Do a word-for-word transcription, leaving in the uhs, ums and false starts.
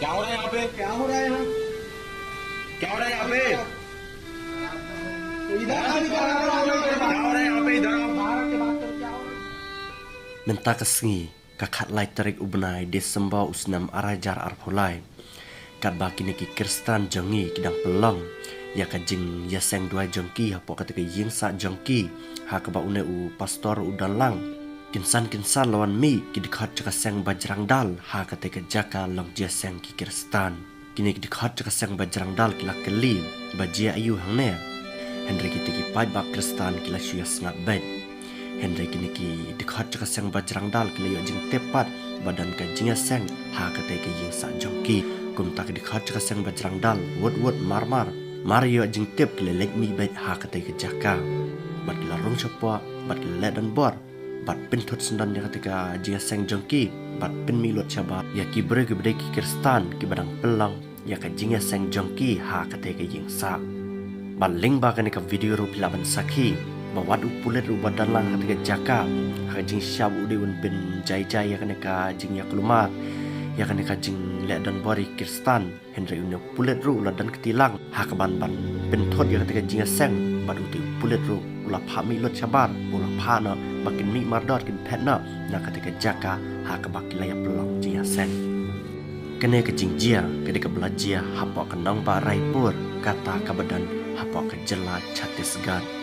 क्या हो रहा है यहाँ पे? क्या हो रहा है यहाँ? क्या हो रहा है यहाँ पे? इधर आओ, इधर आओ, इधर आओ, इधर आओ। क्या हो रहा है यहाँ पे? इधर आओ। बाहर के बात करो, क्या हो रहा है? Mynta ka sngi, ka khatlai tarik u bnai December u snem ar hajar arphew lai, katba kine ki Khristan jong ngi ki dang pynlong ïa ka jingïaseng duwai jong ki hapoh kata ka ïingsah jong ki, ha kaba une u pastor u don lang, kin san kin san la wan mih ki dkhot jong ka seng Bajrang Dal ha kata ka jaka long jingïaseng ki Khristan. Kine ki dkhot jong ka seng Bajrang Dal ki la kylli ba jia aïu hangne. Hynrei kita ki paidbah Khristan ki la shu ïa sngap beit. Hynrei kine ki dkhot jong ka seng Bajrang Dal ki la ïoh jingtip pat ba don ka jingïaseng ha kata ka ïingsah jong ki. Kumta ki dkhot jong ka seng Bajrang Dal wut wut mar mar, mar ïoh jingtip ki la leit mih beit ha kata ka jaka. Bad ki la rung shapoh bad ki la leh donbor bad pynthut syndon ïa kata ka jingïaseng jong ki bad pynmih lut shabar ïa ki briew kiba dei ki Khristan kiba dang pynlong ïa ka jingïaseng jong ki ha kata ka ïingsah. Bad lyngba kane ka video ruh phi lah ban sakhi ba wat u pulit ruh ba don lang ha kata ka jaka, ha ka jingshah u dei un pynjai jai ïa kane ka jingïakulmar, ïa kane ka jingleh donbor ïa ki Khristan. Hynrei une u pulit ruh u la don kti lang ha kaban ban pynthut ïa kata ka jingïaseng bad utei u pulit ruh u la phah mih lut shabar, u la phah noh ba kin mih mardor, kin phet noh na kata ka jaka ha kaba ki la ïa pynlong jingïaseng. Kane ka jingjia ka dei kaba la jia hapoh ka nongbah Raipur, kata kaba don hapoh ka jylla Chhattisgarh.